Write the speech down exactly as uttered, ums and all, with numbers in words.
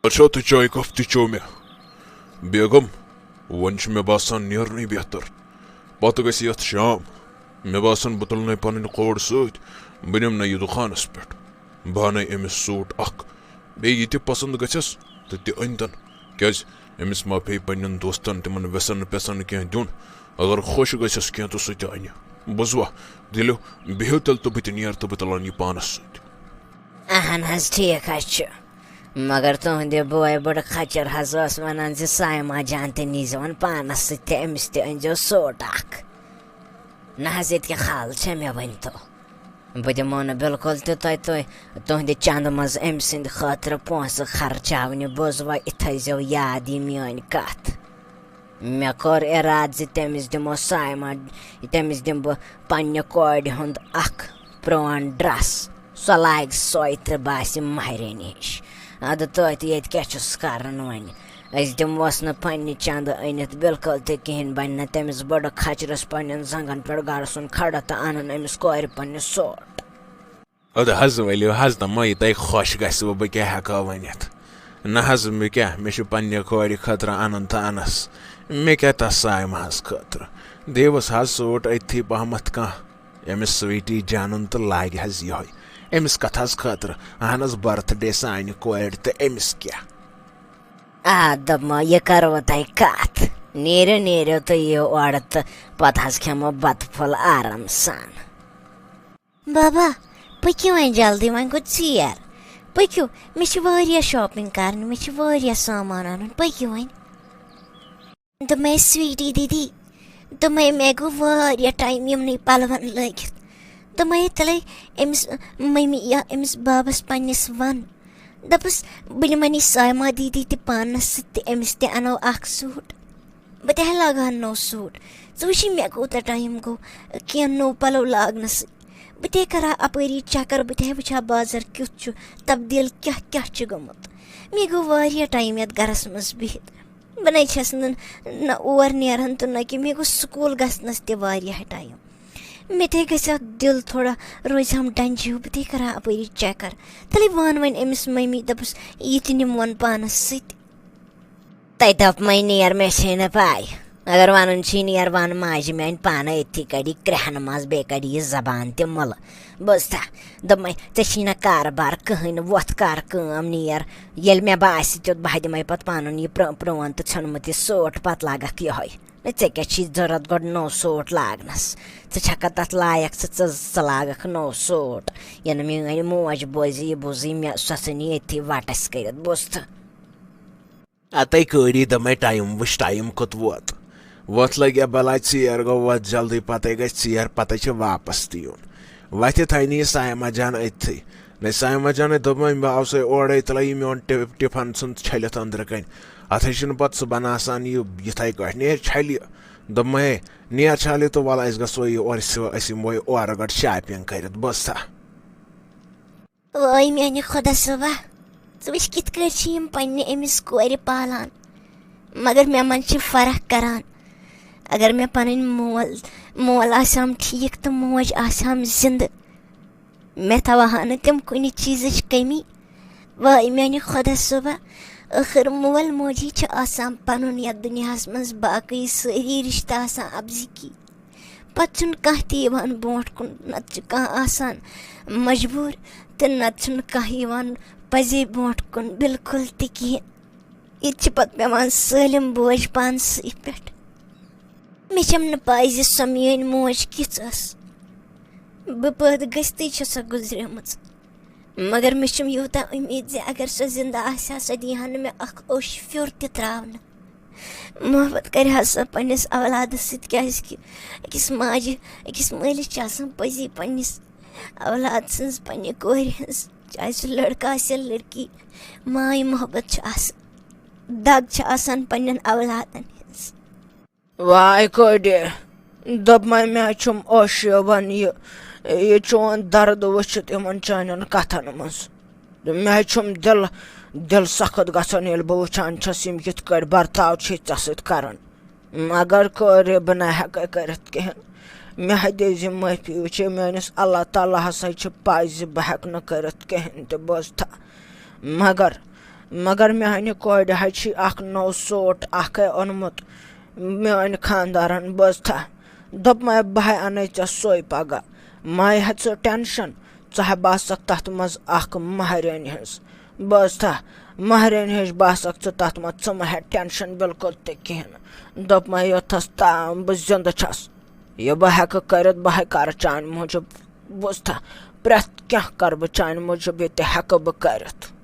اچھا، تہٕ چایہِ کپ تہِ چیوٚو مےٚ۔ بیگم، وۄنۍ چھُ مےٚ باسان نیرنٕے بہتر۔ پتہٕ گژھِ یتھ شام۔ مےٚ باسان، بہٕ تُلنَے پنٕنۍ کورِ سۭتۍ۔ بہٕ نِمہٕ نہٕ یہِ دُکانس پٮ۪ٹھ۔ بہٕ انَے أمِس سوٗٹ اکھ۔ بیٚیہِ یہِ تہِ پسنٛد گژھٮ۪س، تہٕ تہِ أنۍتن۔ کیازِ، أمِس ما پیٚیہِ پننٮ۪ن دوستن، تِمن وٮ۪سن پٮ۪سن کینٛہہ دیُن؟ اگر خۄش گژھٮ۪س کینٛہہ، تہٕ سُہ تہِ انہِ۔ بوٗزوا؟ دِلو، بِہِو تیٚلہِ تہٕ بہٕ تہِ نیرٕ تہٕ بہٕ تُلن یہِ پانس سۭتۍ۔ اہن حظ، ٹھیک حظ چھُ۔ مگر تُہنٛدِ بوے بٕڑٕ کھچر حظ ٲس ونان زِ سایما جان تہِ نیٖزیون پانس سۭتۍ تہٕ أمِس تہِ أنۍزیو سوٹ اکھ۔ نہ حظ، ییٚتہِ کیٛاہ حال چھےٚ مےٚ ؤنۍ تو؟ بہٕ دِمو نہٕ بالکل تہِ تۄہہِ، تُہۍ، تُہنٛدِ چندٕ منٛز أمۍ سٕنٛدِ خٲطرٕ پونٛسہٕ خرچاونہِ۔ بوزوا، یہِ تھٲیزیو یاد یہِ میٲنۍ کتھ۔ مےٚ کوٚر ارادٕ زِ تٔمِس دِمو سایما، تٔمِس دِمہٕ بہٕ پننہِ کورِ ہُنٛد اکھ پرون ڈریس۔ سۄ لاگہِ سۄے تہٕ باسہِ مہرِنۍ ہِش۔ ادٕ توتہِ ییٚتہِ کیٛاہ چھُس کرُن وۄنۍ؟ أسۍ دِموس نہٕ پننہِ چندٕ أنِتھ بالکل تہِ کِہیٖنۍ۔ بنہِ نہٕ تٔمِس بٔڑٕ کھچرس پننٮ۪ن زنٛگن پٮ۪ٹھ گرٕ سُن کھڑا تہٕ انُن أمِس کورِ پننہِ سوٹ۔ ادٕ حظ ؤلِو حظ، تہٕ مہ یہِ تۄہہِ خۄش گژھِوٕ، بہٕ کیٛاہ ہٮ۪کہٕ ؤنِتھ؟ نہ حظ، مےٚ کیٛاہ، مےٚ چھُ پننہِ کورِ خٲطرٕ انُن تہٕ انس۔ مےٚ کیٛاہ تس سایمہٕ ہس خٲطرٕ؟ دیوس حظ سوٹ أتھی پہمتھ کانٛہہ۔ أمِس سویٹی جانُن تہٕ لاگہِ حظ یِہوٚے۔ أمِس کَتھ حظ خٲطرٕ؟ اہن حظ، برتھ ڈے سانہِ کورِ تہٕ أمِس کیٛاہ؟ آ، دوٚپمو، یہِ کَرو تۄہہِ کَتھ۔ نیٖرِو، نیٖرِو تُہۍ یِیِو اورٕ تہٕ پَتہٕ حظ کھٮ۪مو بَتہٕ پھوٚل آرام سان۔ بابا، پٔکِو وۄنۍ جلدی، وۄنۍ گوٚو ژیر۔ پٔکِو، مےٚ چھِ واریاہ shopping کَرٕنۍ، مےٚ چھِ واریاہ سامان اَنُن، پٔکِو وۄنۍ۔ دوٚپمَے، سویٹی دیدی، دوٚپمَے، مےٚ گوٚو واریاہ ٹایم یِمنٕے پَلوَن لٲگِتھ۔ دوٚپمَے، تَلَے أمِس مٔمی یا أمِس بابَس پنٛنِس وَن، دَپُس، بہٕ نِمَن یہِ سایما دیدی تہِ پانَس سۭتۍ تہٕ أمِس تہِ اَنو اَکھ سوٗٹ۔ بہٕ تہِ ہا لاگہٕ ہا نوٚو سوٗٹ۔ ژٕ وٕچھی مےٚ کوٗتاہ ٹایم گوٚو کینٛہہ نوٚو پَلو لاگنَس سۭتۍ۔ بہٕ تہِ کَرٕ ہا اَپٲری چَکَر، بہٕ تہِ ہا وٕچھِ ہا بازَر کیُتھ چھُ، تبدیٖل کیٛاہ کیٛاہ چھُ گوٚمُت۔ مےٚ گوٚو واریاہ ٹایم یَتھ گَرَس منٛز بِہِتھ۔ بہٕ نَے چھَس نہٕ نہ اور نیران تہٕ نہ کہِ مےٚ گوٚو سکوٗل گژھنَس تہِ واریاہ ٹایم۔ مےٚ تہِ گژھِ اَتھ دِل تھوڑا، روزِ ہم ڈَنجہِ ہیوٗ، بہٕ تہِ کَرٕ ہا اَپٲری چَکَر۔ تَلے وَن وۄنۍ أمِس مٔمی، دَپُس، یہِ تہِ نِمون پانَس سۭتۍ۔ تَتہِ دوٚپمَے، نیر، مےٚ چھے نہٕ پَے۔ اگر وَنُن چھُے نیر، وَن ماجہِ میٛانہِ پانَے، أتھی کَڑِ یہِ کرٛٮ۪ہنہٕ منٛز، بیٚیہِ کَڑِ یہِ زبان تہِ مُلہٕ۔ بوٗزتھا؟ دوٚپمَے، ژےٚ چھی نہ کارٕبار کٕہٕنۍ، وۄتھ کَر کٲم، نیر۔ ییٚلہِ مےٚ باسہِ تیُتھ، بہٕ ہا دِمَے پَتہٕ پَنُن یہِ پرٛ-، پرٛون تہٕ ژھیوٚنمُت یہِ سوٹ، پَتہٕ لاگَکھ یِہوٚے۔ نہ، ژےٚ کیٛاہ چھی ضوٚرَتھ گۄڈٕ نوٚو سوٹ لاگنَس؟ ژٕ چھَکھا تَتھ لایق، ژٕ، ژٕ، ژٕ لاگَکھ نوٚو سوٹ؟ یَنہٕ میٛٲنۍ موج بوزِ یہِ، بوٗزٕے مےٚ، سۄ ژھٕنہِ ییٚتھی وَٹَس کٔرِتھ، بوٗزتھٕ؟ اَتے کٲری دوٚپمَے، ٹایم وٕچھ، ٹایم کوٚت ووت۔ وۄتھ لَگہِ بَلاے ژیر، گوٚو وۄتھ جلدی، پَتَے گژھِ ژیر، پَتَے چھِ واپَس تہِ یُن۔ وَتھِ تھاینہِ یہِ سایمہ جان أتھی۔ نَے سایمہ جانَے دوٚپمَے، بہٕ آوسَے اورَے، تہٕ لَگہِ میون ٹِ-، ٹِفَن ژھُن چھٔلِتھ أنٛدرٕ کَنۍ۔ اَتھَے چھُنہٕ پَتہٕ سُہ بَنان آسان یہِ یِتھَے کٲٹھۍ۔ نیر چھَلہِ۔ دوٚپمَے، نیر چھَلہِ تہٕ وَلہٕ أسۍ گژھو یہِ اورٕ سُہ، أسۍ یِموے اورٕ گۄڈٕ shopping کٔرِتھ۔ بوٗزتھا؟ وٲے میانہِ خۄدا صٲبا، ژٕ وٕچھ کِتھ کٲٹھۍ چھِ یِم پننہِ أمِس کورِ پالان، مگر مےٚ منٛز چھِ فرق کران۔ اگر مےٚ پنٕنۍ مول، مول آسہِ ہم ٹھیٖک تہٕ موج آسہِ ہم زِندٕ، مےٚ تھاوہا نہٕ تِم کُنہِ چیٖزٕچ کٔمی۔ وٲے میانہِ خۄدا صٲبا، ٲخٕر مول موجی چھِ آسان پنُن یتھ دُنیاہس منٛز باقٕے سٲری رشتہٕ آسان اپزٕکی۔ پتہٕ چھُنہٕ کانٛہہ تہِ یِوان برونٛٹھ کُن، نتہٕ چھُ کانٛہہ آسان مجبوٗر، تہٕ نتہٕ چھُنہٕ کانٛہہ یِوان پزے برونٛٹھ کُن بالکل تہِ کِہیٖنۍ۔ ییٚتہِ چھِ پتہٕ پٮ۪وان سٲلِم بوج پانسٕے پٮ۪ٹھ۔ مےٚ چھَم نہٕ پَے زِ سۄ میٲنۍ موج کِژھ ٲس۔ بہٕ پٲدٕ گٔژھتٕے چھےٚ سۄ گُزریمٕژ۔ مگر مےٚ چھُم یوٗتاہ اُمید زِ اگر سۄ زِندٕ آسہِ ہا، سۄ دِیہِ ہا نہٕ مےٚ اکھ اوٚش پھیُر تہِ تراونہٕ۔ محبت کرِ ہا سۄ پننِس اولادس سۭتۍ، کیازِ کہِ أکِس ماجہِ، أکِس مٲلِس چھِ آسان پٔزی پننِس اولاد سٕنٛز، پننہِ کورِ ہٕنٛز، چاہے سُہ لڑکہٕ آسہِ یا لڑکی، ماے محبت چھِ آسان، دگ چھِ آسان پننٮ۪ن اولادن ہٕنٛز۔ واے کورِ، دوٚپمَے مےٚ چھُم اوٚش یِوان یہِ، یہِ چون درد وٕچھِتھ یِمَن چانٮ۪ن کَتھَن منٛز۔ مےٚ چھُم دِل، دِل سخت گژھان، ییٚلہِ بہٕ وٕچھان چھَس، یِم کِتھ کٲٹھۍ برتاو چھِ ژےٚ سۭتۍ کَران۔ مگر کورِ، بہٕ نہ ہٮ۪کَے کٔرِتھ کِہیٖنۍ۔ مےٚ ہا دِزِ معٲفی، وٕچھے، میٛٲنِس اللہ تعالیٰ ہَسا چھِ پَے زِ بہٕ ہٮ۪کہٕ نہٕ کٔرِتھ کِہیٖنۍ تہِ، بوزتھا۔ مگر مگر میانہِ کورِ حظ چھِ اکھ نوٚو سوٹ اکھ اوٚنمُت میٲنۍ خاندارن، بوزتھا؟ دوٚپمَے، بہٕ ہاے اَنَے ژےٚ سۄے پگاہ۔ مَے ہےٚ ژٕ ٹینشن، ژٕ ہا باسکھ تَتھ منٛز اکھ مہرٲنۍ ہٕنٛز۔ بوزتھا؟ مہرٲنۍ ہٕنٛز باسکھ ژٕ تَتھ منٛز، ژٕ مہ ہےٚ ٹینشن بالکل تہِ کِہیٖنۍ۔ دوٚپمَے، یوٚتَس تام بہٕ زِندٕ چھَس، یہِ بہٕ ہٮ۪کہٕ کٔرِتھ، بہٕ ہاے کَرٕ چانہِ موٗجوٗب۔ بوزتھا؟ پرٛٮ۪تھ کینٛہہ کَرٕ بہٕ چانہِ موٗجوٗب، یہِ تہِ ہٮ۪کہٕ بہٕ کٔرِتھ۔